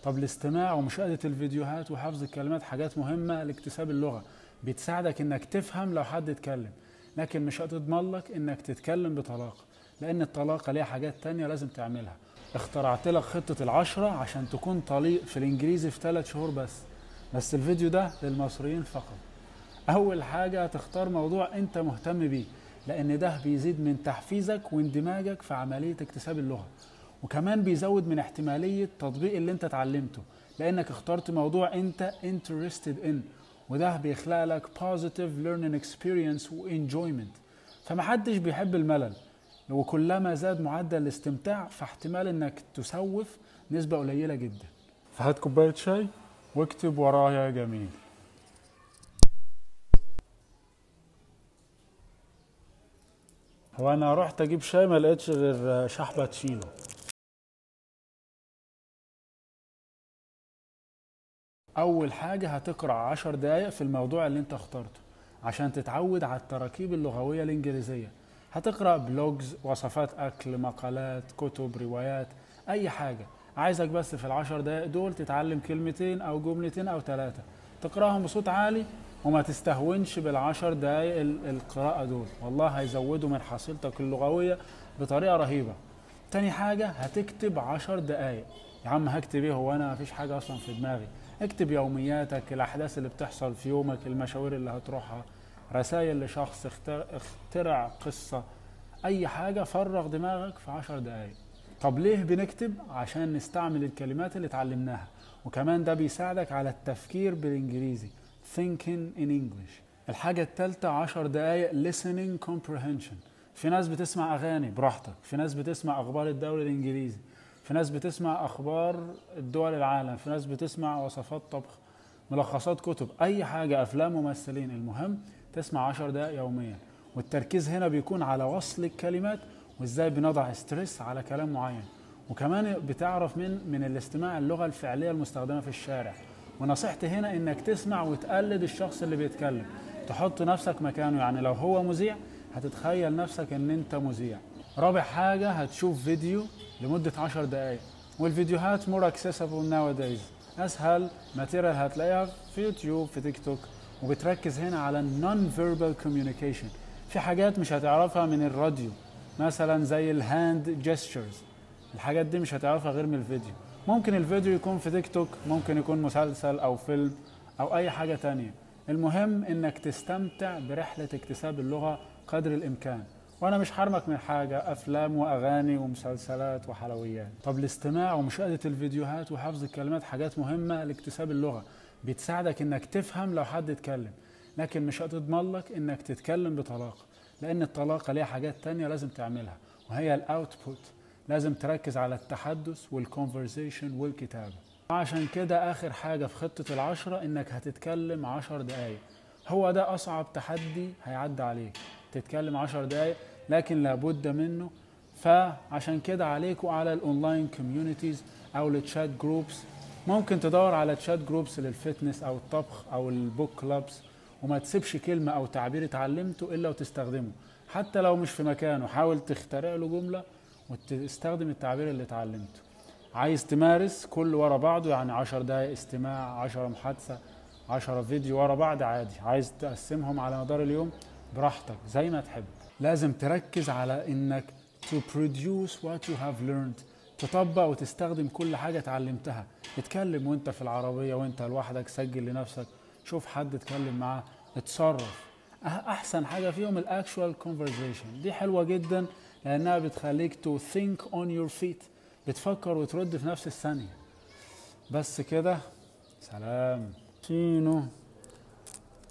طب الاستماع ومشاهدة الفيديوهات وحفظ الكلمات حاجات مهمة لاكتساب اللغة، بتساعدك انك تفهم لو حد اتكلم، لكن مش هتضمن لك انك تتكلم بطلاقة، لان الطلاقة ليها حاجات تانية لازم تعملها. اخترعت لك خطة 10 عشان تكون طليق في الانجليزي في 3 شهور بس الفيديو ده للمصريين فقط. اول حاجة تختار موضوع انت مهتم بيه، لان ده بيزيد من تحفيزك واندماجك في عملية اكتساب اللغة، وكمان بيزود من احتمالية تطبيق اللي انت اتعلمته، لانك اخترت موضوع انت interested in، وده بيخلق لك positive learning experience و enjoyment. فمحدش بيحب الملل، وكلما زاد معدل الاستمتاع فاحتمال انك تسوف نسبة قليلة جدا. فهات كوباية شاي واكتب ورايا يا جميل. هو انا رحت اجيب شاي ما لقيتش غير شحباتشينو. اول حاجة هتقرأ 10 دقايق في الموضوع اللي انت اخترته عشان تتعود على التراكيب اللغوية الانجليزية. هتقرأ blogs، وصفات اكل، مقالات، كتب، روايات، اي حاجة. عايزك بس في 10 دقايق دول تتعلم كلمتين او جملتين او 3، تقرأهم بصوت عالي، وما تستهونش بال10 دقايق القراءة دول، والله هيزودوا من حصيلتك اللغوية بطريقة رهيبة. تاني حاجة هتكتب 10 دقايق. يا عم هكتب ايه، هو انا مفيش حاجة اصلا في دماغي. اكتب يومياتك، الاحداث اللي بتحصل في يومك، المشاوير اللي هتروحها، رسائل لشخص، اخترع قصة، اي حاجة. فرغ دماغك في 10 دقايق. طب ليه بنكتب؟ عشان نستعمل الكلمات اللي اتعلمناها، وكمان ده بيساعدك على التفكير بالانجليزي، thinking in English. الحاجة الثالثة 10 دقايق listening comprehension. في ناس بتسمع اغاني براحتك، في ناس بتسمع اخبار الدوري الانجليزي، في ناس بتسمع اخبار الدول العالم، في ناس بتسمع وصفات طبخ، ملخصات كتب، اي حاجة، افلام، ممثلين. المهم تسمع 10 دقايق يوميا، والتركيز هنا بيكون على وصل الكلمات وازاي بنضع stress على كلام معين، وكمان بتعرف من الاستماع اللغة الفعلية المستخدمة في الشارع. ونصيحتي هنا انك تسمع وتقلد الشخص اللي بيتكلم، تحط نفسك مكانه، يعني لو هو مذيع هتتخيل نفسك ان انت مذيع. رابع حاجة هتشوف فيديو لمدة 10 دقايق، والفيديوهات more accessible nowadays، اسهل material هتلاقيها في يوتيوب، في تيك توك. وبتركز هنا على ال non verbal communication. في حاجات مش هتعرفها من الراديو، مثلا زي ال hand gestures، الحاجات دي مش هتعرفها غير من الفيديو. ممكن الفيديو يكون في تيك توك، ممكن يكون مسلسل او فيلم او اي حاجة تانية. المهم انك تستمتع برحلة اكتساب اللغة قدر الامكان، وانا مش حرمك من حاجة، افلام واغاني ومسلسلات وحلويات. طب الاستماع ومشاهدة الفيديوهات وحفظ الكلمات حاجات مهمة لاكتساب اللغة، بتساعدك انك تفهم لو حد اتكلم، لكن مش هتضمن لك انك تتكلم بطلاقة، لان الطلاقة ليها حاجات تانية لازم تعملها، وهي ال output. لازم تركز على التحدث وال conversation والكتابة. عشان كده اخر حاجة في خطة 10 انك هتتكلم 10 دقايق. هو ده اصعب تحدي هيعدي عليك، تتكلم 10 دقايق، لكن لابد منه. فعشان كده عليك وعلى ال online communities او ال chat groups. ممكن تدور على chat groups لل fitness او الطبخ او ال book clubs، وما تسيبش كلمة او تعبير اتعلمته الا وتستخدمه، حتى لو مش في مكانه. حاول تخترع له جملة وتستخدم التعبير اللي اتعلمته. عايز تمارس كل ورا بعضه، يعني 10 دقايق استماع، 10 محادثة، 10 فيديو ورا بعض عادي. عايز تقسمهم على مدار اليوم براحتك زي ما تحب. لازم تركز على انك to produce what you have learned، تطبق وتستخدم كل حاجة اتعلمتها. اتكلم وانت في العربية، وانت لوحدك، سجل لنفسك، شوف حد اتكلم معاه، اتصرف. احسن حاجة فيهم ال actual conversation، دي حلوة جدا لانها بتخليك to think on your feet، بتفكر وترد في نفس الثانية. بس كده، سلام. شينو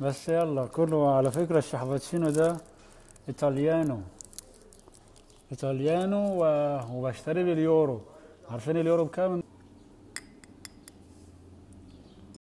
بس، يلا كله. على فكرة الشحباتشينو ده italiano، italiano، وبشتري باليورو. عارفين اليورو بكام؟